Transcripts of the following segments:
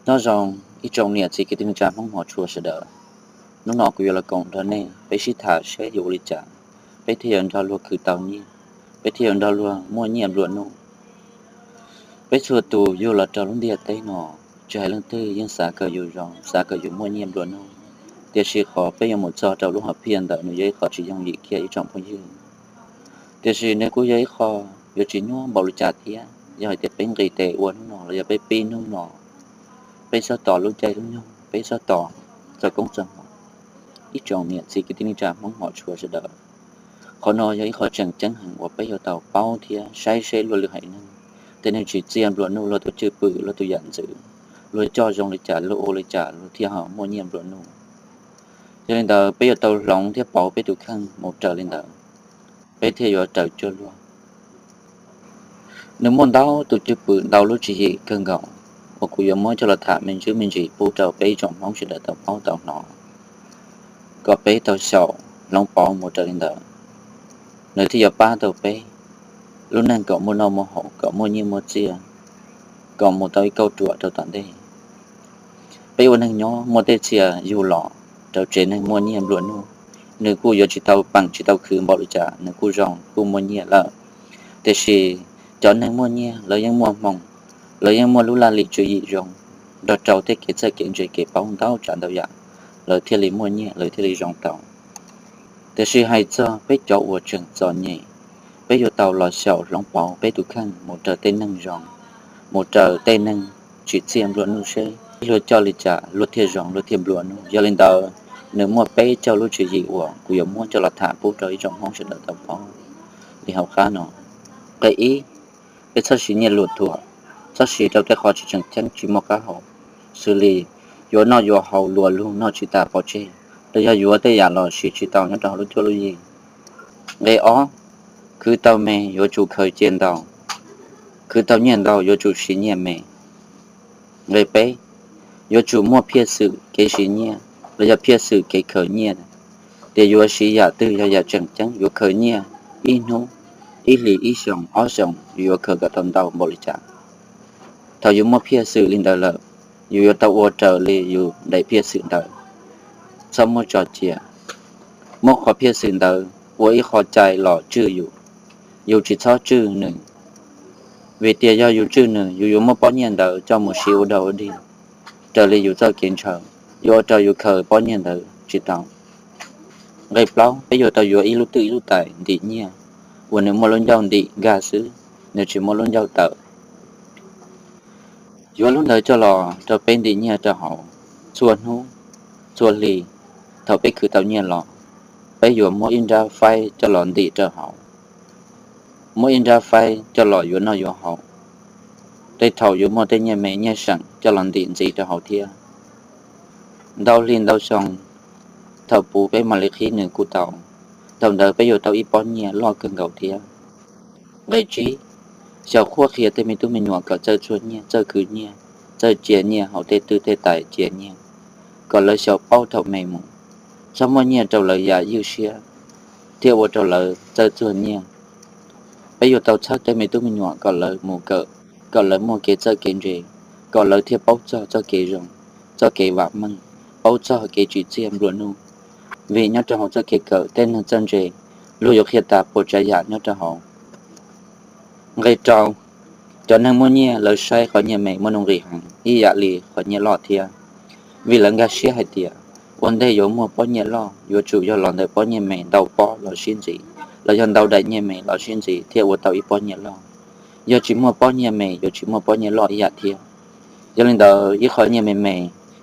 Nyob zoo ib tsoom niam txiv kwv tij neej tsa Hmoob hmov tshua sawv daws. Hnub no kuv yuav los koom nrog nej peb sib tham seb yuav ua li cas peb thiaj yuav nrog luag khwv tau nyiaj, peb thiaj yuav nrog luag muaj nyiaj nplua nuj. Peb txhua tus yug los rau lub ntiaj teb no, tsis hais leej twg yeej xav kom yus zoo, xav kom yus muaj nyiaj nplua nuj. Tiam sis qhov peb yuav mus txog rau lub hom phiaj ntawd nws yog ib qho tsis yooj yim kiag ib tsoom phooj ywg. Tiam sis nws kuj yog ib qho yuav tsis nyuaj npaum li cas thiab. Yog hais tias peb nqis tes ua hnub no los yog peb pib hnub no, peb txhob tos lub caij lub nyoog, peb txhob tos txog koob txog hmoov. Ib tsoom niam txiv kwv tij neej tsa Hmoob hmov tshua sawv daws, qhov no yog ib qho tseem ceeb heev uas peb yuav tau paub thiab saib seb luag lwm haiv neeg, tej neeg tsim txiaj nplua nuj, luag tus cwj pwm, luag tus yam ntxwv, luag coj zoo li cas, luag ua li cas luag thiaj ho muaj nyiaj nplua nuj. Yog li ntawd peb yuav tau hloov thiab pauv peb tus kheej mus raws li ntawd, peb thiaj yuav raws cuag luag. Nws muaj ntau tus cwj pwm, ntau lub tswv yim kawg nkaus uas kuv yuav muab coj los tham me ntsis me ntsis pub rau peb ib tsoom Hmoob sawv daws tau paub tau hnov, kom peb tau xyaum hloov pauv mus raws li ntawd, nws thiaj yuav pab tau peb lub neej kom muaj noj muaj haus, kom muaj nyiaj muaj txiaj, kom mus tau ib kauj ruam rau tom ntej. Peb ua neeg nyob muaj tej txhia yug los rau tsev neeg muaj nyiaj nplua nuj, nws kuj yuav tsis tau peem tsis tau khwv npaum li cas, nws kuj zoo kuj muaj nyiaj lawm. Tiam sis cov neeg muaj nyiaj lawv yeej muaj hmoo, lawv yeej muaj lub laj lim tswv yim zoo nrog rau tej kev txawj kev ntse kev paub ntau tsav ntau yam, lawv thiaj li muaj nyiaj, lawv thiaj li zoo tau. Tiam sis hais txog peb cov uas tseem txom nyem, peb yuav tau los xyaum hloov pauv peb tus kheej mus raws tej neeg zoo, mus raws tej neeg tsim txiaj nplua nuj seb luag coj li cas luag thiaj zoo luag thiaj nplua nuj. Yog li ntawd, nws muaj peb caug lub tswv yim uas kuv yuav muab coj los tham pub rau ib tsoom Hmoob sawv daws tau paub li hauv qab no. Nqe ib, peb txhob siv nyiaj luag thuam, txhob siv rau tej qhov tsis tseem ceeb tsis muaj qab hau, xws li yuav noj yuav haus luag lug noj tsis tas pov tseg, los yog yuav tej yam los siv tsis tau nyob rau hauv lub cuab lub yig. Nqe ob, khwv tau me yuav tsum khaws cia ntau, khwv tau nyiaj ntau yuav tsum siv nyiaj me. Nqe peb, yuav tsum muaj phiaj xwm kev siv nyiaj los yog phiaj xwm kev khaws nyiaj, tias yuav siv yam twg yog yam tseem ceeb, yuav khaws nyiaj ib hnub, ib hlis, ib xyoos, ob xyoos, yus yuav khaws kom tau ntau npaum li cas. Thaum yus muaj phiaj xwm li ntawd lawm, yus yuav tau ua raws li yus daim phiaj xwm ntawd, txhob muab tso cia. Muab qhov phiaj xwm ntawd ua ib qho cai los tswj yus, yus tsis txhob tswj nws. Vim tias yog yus tswj nws, yus yuav muab pob nyiaj ntawd coj mus siv ua dog ua dig raws li yus txoj kev ntshaw, yuav ua rau yus khaws pob nyiaj ntawd tsis tau. Nqe plaub, peb yuav tau yuav ib lub twj ib lub tais ntim nyiaj uas nws muaj lub ncauj ntim nkag xwb, nws tsis muaj lub ncauj tawm. Yuav lub ntawd coj los rau peb ntim nyiaj rau hauv txhua hnub, txhua hli. Thaum peb khwv tau nyiaj los, peb yuav muab ib nrab faib coj los ntim rau hauv, muab ib nrab faib coj los yuav noj yuav haus. Tej thaum yuav muaj tej nyiaj me nyiaj seem coj los ntim ntxiv rau hauv thiab. Ntau hli ntau xyoo, thaum puv peb mam li qhib nws kuj tau. Thaum ntawd peb yuav tau ib pob nyiaj loj kawg nkaus thiab. Nqe tsib, xyaum qhuab qhia tej me tub me nyuam kom txawj txuag nyiaj, txawj khwv nyiaj, txawj cia nyiaj hauv tej twj tej tais cia nyiaj, kom lawv xyaum paub thaum me mus, txhob muab nyiaj rau lawv yam ywj siab thiab ua rau lawv txawj txuag nyiaj. Peb yuav tau txhawb tej me tub me nyuam kom lawv mus kawm, kom lawv muaj kev txawj kev ntse, kom lawv thiaj paub txog txoj kev zoo, txoj kev vam meej, paub txog kev tsim txiaj nplua nuj. Vim nyob rau hauv txoj kev kawm tej neeg txawj ntse, luag yuav qhia tas puas tsav yam nyob rau hauv. Nqe rau, cov neeg muaj nyiaj lawv saib qhov nyiaj me muaj nuj nqis heev ib yam li qhov nyiaj loj thiab. Vim lawv nkag siab hais tias ua ntej yuav muaj pob nyiaj loj yuav tsum yog los ntawm pob nyiaj me ntau pob los sib ntxiv, los yog ntau daim nyiaj me los sib ntxiv thiaj ua tau ib pob nyiaj loj. Yog tsis muaj pob nyiaj me yuav tsis muaj pob nyiaj loj ib yam thiab. Yog li ntawd ib qho nyiaj me me,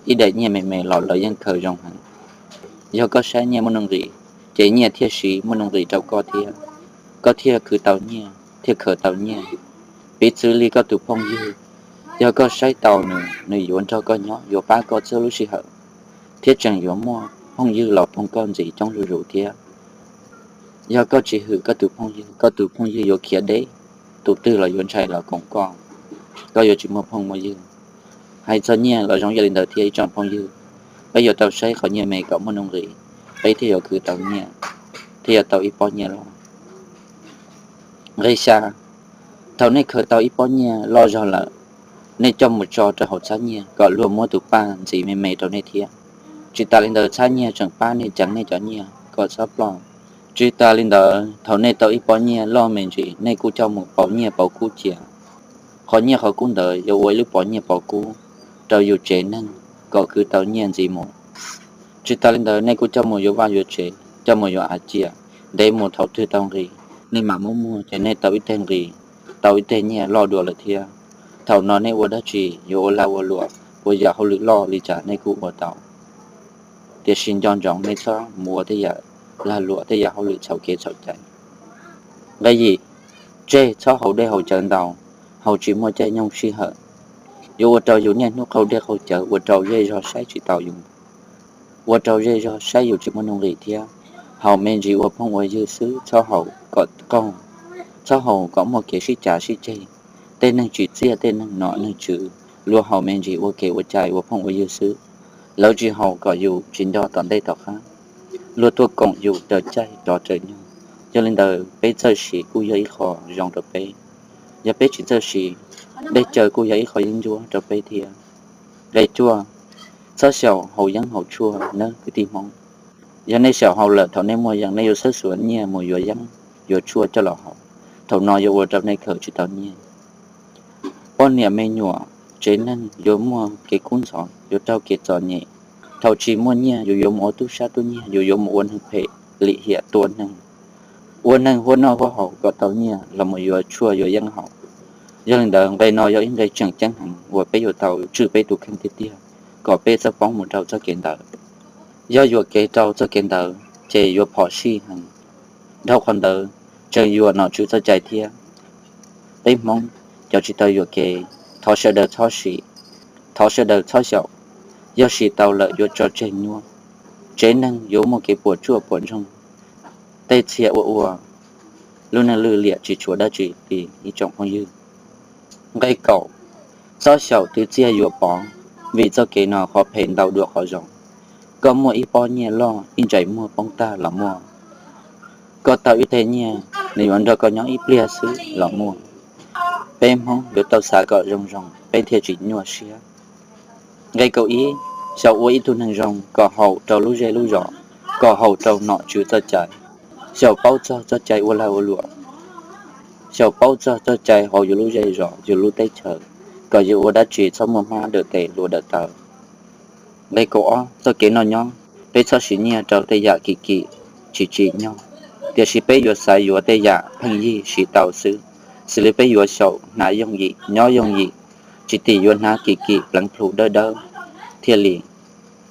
ib daim nyiaj me me los lawv yeej khaws zoo heev. Yog koj saib nyiaj muaj nuj nqis, ces nyiaj thiaj siv muaj nuj nqis rau koj thiab, koj thiaj khwv tau nyiaj thiaj khaws tau nyiaj. Piv txwv li koj tus phooj ywg, yog koj saib tau nws, nws yuav nrog koj nyob yuav pab koj txhua lub sij hawm, thiab tseem yuav muaj phooj ywg los phooj koj ntxiv coob zuj zus thiab. Yog koj tsis hwm koj tus phooj ywg, koj tus phooj ywg yuav khiav deb, tus twg los yuav ntshai los koom koj, koj yuav tsis muaj phooj muaj ywg. Hais txog nyiaj los zoo ib yam li ntawd thiab ib tsoom phooj ywg. Peb yuav tau saib qhov nyiaj me kom muaj nuj nqis, peb thiaj yuav khwv tau nyiaj, thiaj yuav tau ib pob nyiaj loj. Nqe xya, thaum nej khaws tau ib pob nyiaj loj zog lawm, nej coj mus tso rau hauv txhab nyiaj kom luag muab tus paj ntxiv me me rau nej thiab. Tsis tas li ntawd, txhab nyiaj tseem pab nej ceev nej cov nyiaj kom txhob ploj. Tsis tas li ntawd, thaum nej tau ib pob nyiaj loj me ntsis, nej kuj coj mus pauv nyiaj pauv kub cia. Qhov nyiaj qhov kub ntawd yuav ua ib lub pob nyiaj pob kub rau yus tsev neeg kom khwv tau nyiaj ntxiv mus. Tsis tas li ntawd, nej kuj coj mus yuav vaj yuav tsev, coj mus yuav av cia, ntev mus thaum twg tau nqi, nej mam muab muag ces nej tau ib teg nqi, tau ib teg nyiaj loj dua lawm thiab. Thaum no nej ua dab tsi, yuav ua lag ua luam, ua yam hauj lwm loj li cas nej kuj ua tau. Tiam sis nco ntsoov nej txhob mus ua tej yam lag luam, tej yam hauj lwm txhaum kev txhaum cai. Nqe yim, tseg txhob haus dej haus cawv ntau, haus tsis muaj caij nyoog sij hawm. Yuav ua rau yus niaj hnub qaug dej qaug cawv, ua rau zej zog saib tsis taus yus, ua rau zej zog saib yus tsis muaj nuj nqis thiab. Haus me ntsis ua phooj ua ywg xwb, txhob haus kom qaug, txhob haus kom muaj kev sib cav sib ceg. Tej neeg tsim txiaj, tej neeg nom neeg tswv, luag haus me ntsis ua kev ua cai ua phooj ua ywg xwb. Lawv tsis haus kom yus tsis nco tom ntej tom qab. Luag tuaj koom yus raws caij rov raws nyoog. Yog li ntawd, peb txawj siv kuj yog ib qho zoo rau peb. Yog peb tsis txawj siv, dej cawv kuj yog ib qho yeeb ncuab rau peb thiab. Nqe cuaj, txhob xyaum haus yeeb haus tshuaj nawb kwv tij Hmoob. Yog nej xyaum haus lawm, thaum nej muaj yeeb, nej yuav xawb xuav nyiaj mus yuav yeeb yuav tshuaj coj los haus. Thaum no yuav ua rau nej khaws tsis tau nyiaj. Poj niam me nyuam, tsev neeg yuav muaj kev kub ntxhov, yuav raug kev txom nyem. Thaum tsis muaj nyiaj, yus yuav mus ua tub sab tub nyiag, yus yuav mus ua neeg phem, lim hiam tua neeg, ua neeg huab noj huab haus kom tau nyiaj los mus yuav tshuaj yuav yeeb haus. Yog li ntawd, nqe no yog ib nqe tseem ceeb heev uas peb yuav tau tswj peb tus kheej tiag tiag kom peb txawj poob mus rau txoj kev ntawd. Yog yuam kev rau txoj kev ntawd ces yuav phom sij heev. Dhau qhov ntawd, tseem yuam nom tswv txoj cai thiab. Peb Hmoob cov tsis tau yuam kev, thov sawv daws txhob siv, thov sawv daws txhob xyaum. Yog siv tau lawm yuav tso tseg nyuaj, tsev neeg yuav muaj kev puas tsuaj puas ntsoog, tej txhia ua ua lub neej lwj liam tsis tshuav dab tsi li ib tsoom phooj ywg. Nqe kaum, txhob xyaum twv txiag yuam pov, vim txoj kev no qhov phem ntau dua qhov zoo. Koj muaj ib pob nyiaj loj, ib ntsais muag poob tag los muaj. Koj tau ib teg nyiaj, nws yuav nrog koj nyob ib pliag xwb los muaj. Peb Hmoob yuav tau xav kom zoo zoo, peb thiaj tsis nyuaj siab. Nqe kaum ib, xyaum ua ib tug neeg zoo kom haum rau lub zej lub zos, kom haum rau nom tswv txoj cai. Xyaum paub txog txoj cai ua lag ua luam, xyaum paub txog txoj cai hauv yus lub zej zos yus lub teb chaws, kom yus ua dab tsi txhob muaj hmab dawm tes hlua dawm taw. Nqe kaum ob, txoj kev noj nyob, peb txhob siv nyiaj rau tej yam kim kim tsis tsim nyog, tiam sis peb yuav xaiv yuav tej yam pheej yig siv tau xwb, xws li peb yuav xyaum hnav yooj yim, nyob yooj yim, tsis tim yuav hnav kim kim pleev plhu dawb dawb thiaj li,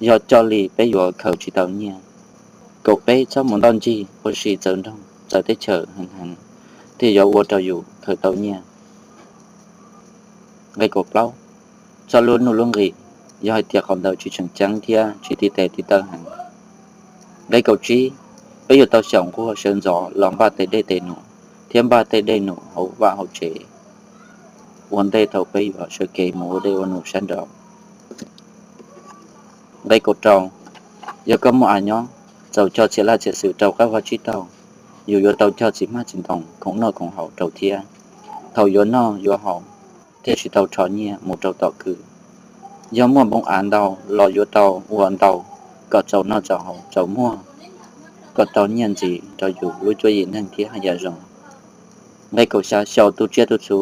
yog coj li peb yuav khaws tsis tau nyiaj. Kaum peb, txhob mus ntoj ncig ua si txawv nroog txawv teb chaws heev heev, thiaj yuav ua rau yus khaws tau nyiaj. Nqe kaum plaub, txhob luab nuj luab nqis, yog hais tias qhov ntawd tsis tseem ceeb thiab tsis tib tes tib taw heev. Nqe kaum tsib, peb yuav tau xyaum nquag sawv ntxov los npaj tej dej tej num, thiab npaj tej dej num hauv vaj hauv tsev ua ntej thaum peb yuav sawv kev mus ua dej ua num sab nraud. Nqe kaum rau, yog koj muaj av nyob, txaus cog txhia laj txhia xwm rau qab vag tsib taug, yus yuav tau cog txiv hmab txiv ntoo khoom noj khoom haus rau thiab. Thaum yuav noj yuav haus thiaj tsis tau rho nyiaj mus rau tom kwv. Yog muaj npoo av ntau los yuav tau ua ntau kom txaus noj txaus haus txaus muag, kom tau nyiaj ntxiv rau yus lub cuab yim neeg thiab haj yam zoo. Nqe kaum xya, xyaum tu tsiaj tu txhu,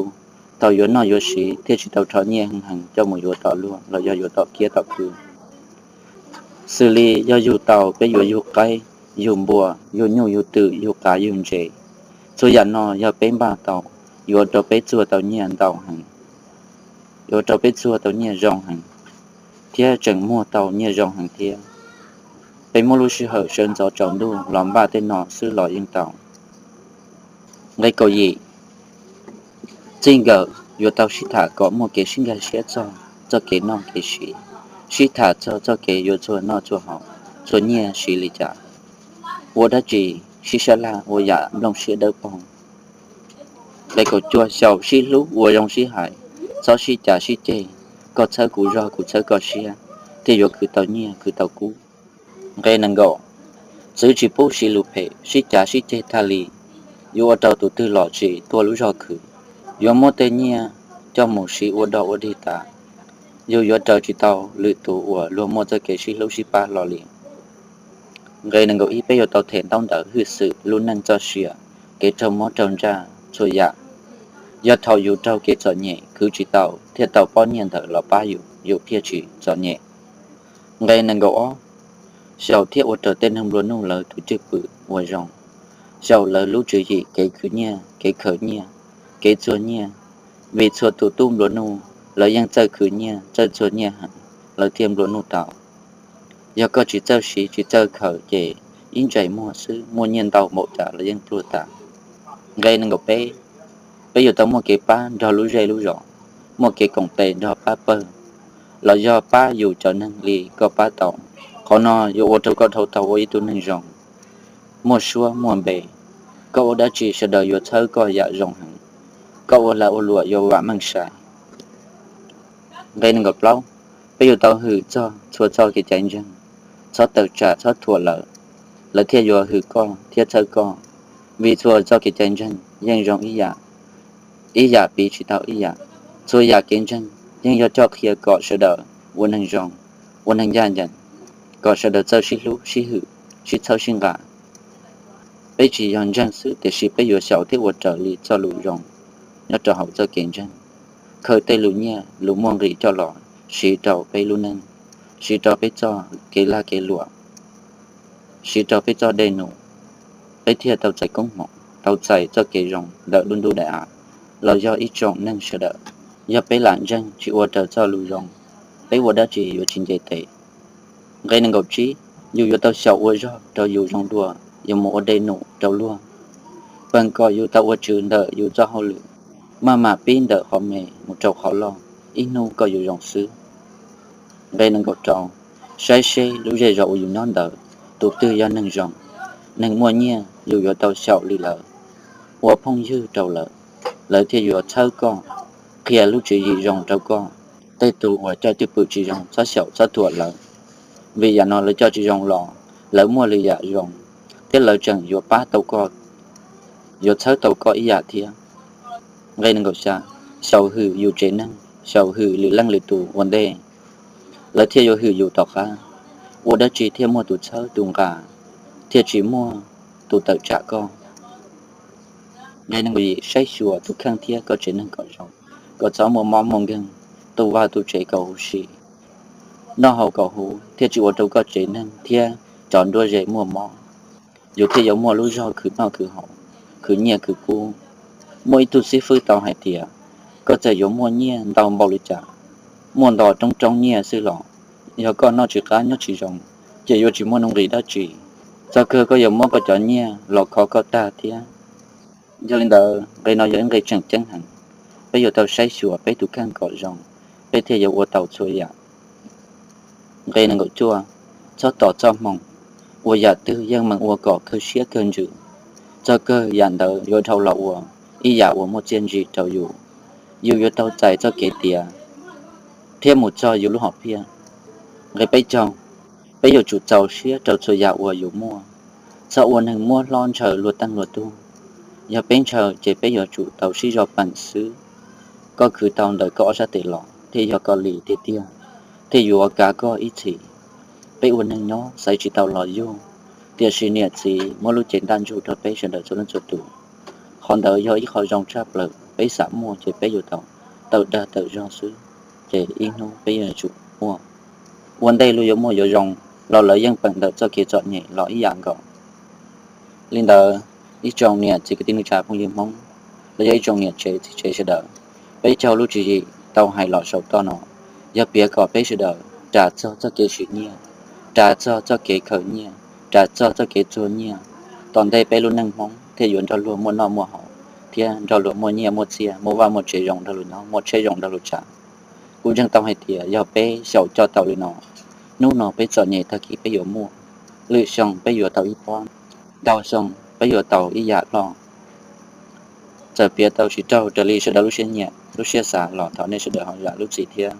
thaum yuav noj yuav siv thiaj tsis tau rho nyiaj heev heev coj mus yuav tom luag los yog yuav tom kiab tom khw. Xws li yog yug tau, peb yuav yug qaib, yug npua, yug nyuj yug twm, yug qav yug ntses, txhua yam no yog peb npaj tau, yuav rau peb txuag tau nyiaj ntau heev, yuav rau peb txuag tau nyiaj zoo heev, thiab tseem muag tau nyiaj zoo heev thiab. Peb muab lub sij hawm sawv ntxov tsaus ntuj los npaj tej no xwb los yeej tau. Nqe kaum yim, txij nkawm yuav tau sib tham kom muaj kev sib nkag siab txog txoj kev noj kev siv, sib tham txog txoj kev yuav txuag noj txuag haus, txuag nyiaj siv li cas, ua dab tsi sib sab laj ua yam nplooj siab dawb paug. Nqe kaum cuaj, xyaum sib hlub ua zoo sib hais, txhob sib cav sib ceg, koj txhawb kuv zog kuv txhawb koj siab, thiaj yuav khwv tau nyiaj khwv tau kub. Nqe nees nkaum, txwv tsis pub siv lus phem, sib cav sib ceg tag li, yuav ua rau tus twg los tsis tuaj lub zog khwv. Yuav muab tej nyiaj coj mus siv ua dog ua dig tas, yus yuav raws tsis tau lwm tus uas luag muaj txoj kev sib hlub sib pab hlo li. Nqe nees nkaum ib, peb yuav tau them ntaub ntawv hwj xwm lub neej txoj sia, kev raug mob raug ntsaj txhua yam. Yog thaum yus raug kev txom nyem khwv tsis tau thiaj tau poj niam ntawd los pab yus, yus thiaj tsis txom nyem. Nqe nees nkaum ob, xyaum thiab ua raws tej neeg nplua nuj lawv tus cwj pwm uas zoo, xyaum lawv lub tswv yim kev khwv nyiaj, kev khaws nyiaj, kev txuag nyiaj, vim txhua tus tub nplua nuj lawv yeej txawj khwv nyiaj txawj txuag nyiaj heev, lawv thiaj nplua nuj tau. Yog koj tsis txawj siv tsis txawj khaws ces ib ntsais muag xwb muaj nyiaj ntau npaum cas los yeej pluag tas. Nqe nees nkaum peb, peb yuav tau muaj kev pab nrog lub zej lub zos, muaj kev koom tes nrog pab pawg, los yog pab yus cov neeg li koj pab tau. Qhov no yuav ua rau koj dhau tau ua ib tug neeg zoo, muaj suab muaj npe. Koj ua dab tsi sawv daws yuav txhawb koj yam zoo heev, koj ua lag ua luam yuav vam meej sai. Nqe nees nkaum plaub, peb yuav tau hwm txog txhua txoj kev cai ntseeg, txhob tawm tsam txhob thuam lawv, lawv thiaj yuav hwm koj thiab txhawb koj. Vim txhua txoj kev cai ntseeg yeej zoo ib yam, ib yam piv tsis tau ib yam. Txhua yam kev ntseeg yeej yog coj qhia kom sawv daws ua neeg zoo, ua neeg ncaj ncees, kom sawv daws txawj sib hlub sib hwm, sib txhawb sib nqa. Peb tsis yog ntseeg xwb tiam sis peb yuav xyaum thiab ua raws li txoj lus zoo nyob rau hauv txoj kev ntseeg, khaws tej lus nyiaj lus muaj nqis coj los siv rau peb lub neej, siv rau peb txoj kev lag kev luam, siv rau peb txoj dej num, peb thiaj tau txais koob hmoov, tau txais txoj kev zoo ntawm lub ntuj daim av, los yog ib tsoom neeg sawv daws. Yog peb lam ntseeg tsis ua raws txoj lus zoo, peb ua dab tsi yuav tsis nce tes. Nqe nees nkaum tsib, yus yuav tau xyaum ua zog rau yus zoo dua, yuav mus ua dej num rau luag, peem kom yus tau ua tswv ntawm yus txoj hauj lwm, maj mam pib ntawm qhov me mus rau qhov loj, ib hnub koj yuav zoo xwb. Nqe nees nkaum rau, saib seb lub zej zos uas yus nyob ntawd tus twg yog neeg zoo, neeg muaj nyiaj, yus yuav tau xyaum li lawv, ua phooj ywg rau lawv, lawv thiaj yuav txhawb koj, qhia lub tswv yim zoo rau koj. Tej tus uas coj cwj pwm tsis zoo txhob xyaum txhob thuam lawv, vim yam no lawv coj tsis zoo los lawv muaj lwm yam zoo, thiab lawv tseem yuav pab tau koj, yuav txhawb tau koj ib yam thiab. Nqe nees nkaum xya, xyaum hwm yus tsev neeg, xyaum hwm lwm leej lwm tus ua ntej, lawv thiaj yuav hwm yus tom qab. Ua dab tsi thiaj muaj tus txhawb tus nqa, thiaj tsis muaj tus tawm tsam koj. Nqe nees nkaum yim, saib xyuas tus kheej thiab koj tsev neeg kom zoo, kom txhob muaj mob muaj nkeeg, tu vaj tu tsev kom huv si, noj haus kom huv, thiaj tsis ua rau koj tsev neeg thiab cov nruab ze muaj mob. Yus thiaj yuav muaj lub zog khwv noj khwv haus, khwv nyiaj khwv kub. Muaj ib tug xib fwb tau hais tias, koj txawm yuav muaj nyiaj ntau npaum li cas, muaj nto roob roob nyiaj xwb los, yog koj noj tsis qab nyob tsis zoo, ces yuav tsis muaj nuj nqis dab tsi. Txog kawg koj yuav muab koj cov nyiaj los kho koj tag thiab. Yog li ntawd, nqe no yog ib nqe tseem ceeb heev. Peb yuav tau saib xyuas peb tus kheej kom zoo, peb thiaj yuav ua tau txhua yam. Nqe nees nkaum cuaj, txhob tos txoj hmoo, ua yam twg yeej meem ua kom kawg siab kawg ntsws. Txog kawg yam ntawd yuav dhau los ua ib yam uas muaj txiaj ntsig rau yus. Yus yuav tau txais txoj kev tiav thiab mus txog yus lub hom phiaj. Nqe peb caug, peb yuav tsum txaus siab rau txhua yam uas yus muaj. Txhob ua neeg muab hlob ntshaw luag teej luag tug. Yog peb ntshaw ces peb yuav tsum tau sib zog peem xwb. Koj khwv tau ntawm koj ob sab tes los thiaj yog koj li tiag tiag, thiaj yuav kav koj ib txhis. Peb ua neeg nyob xaiv tsis tau los yug, tiam sis niam txiv muab lub cev ntaj ntsug rau peb sawv daws txhua leej txhua tus. Qhov ntawd yog ib qho zoo tshaj plaws, peb xav muaj ces peb yuav tau tawm dag tawm zog xwb, ces ib hnub peb yuav tsum muaj. Ua ntej luag yuav muaj yuav zoo los lawv yeej peem ntawm txoj kev txom nyem los ib yam nkaus. Li ntawd, ib tsoom niam txiv kwv tij neej tsa phooj ywg Hmoob, los yog ib tsoom niam tsev txiv tsev sawv daws, peb caug lub tswv yim tau hais los saum toj no yog piav kom peb sawv daws ras txog txoj kev sim nyiaj, ras txog txoj kev khaws nyiaj, ras txog txoj kev txuag nyiaj. Tom ntej peb lub neej Hmoob thiaj yuav nrog luag muaj noj muaj haus, thiab nrog luag muaj nyiaj muaj txiaj, muaj vaj muaj tsev zoo nrog luag nyob, muaj tsheb zoo nrog luag tsav. Kuv ntseeg tau hais tias yog peb xyaum coj tau li no, hnub no peb txom nyem tag kis peb yuav muaj, lwm xyoo peb yuav tau ib pob, ntau xyoo peb yuav tau ib yam loj. Txawm piav tau tsis raug raws li sawv daws lub siab nyiam lub siab xav los thov nej sawv daws ho zam lub txim thiab.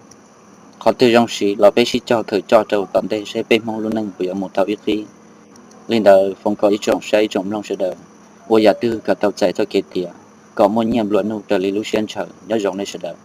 Qhov twg zoo siv los peb sib cog khaws coj rau tom ntej seb peb Hmoob lub neej puas yuav mus tau ib qib. Li ntawd foom kom ib tsoom saib ib tsoom mloog sawv daws ua yam twg kom tau txais txoj kev tiav, kom muaj nyiaj nplua nuj raws li lub siab ntshaw. Nyob zoo nej sawv daws.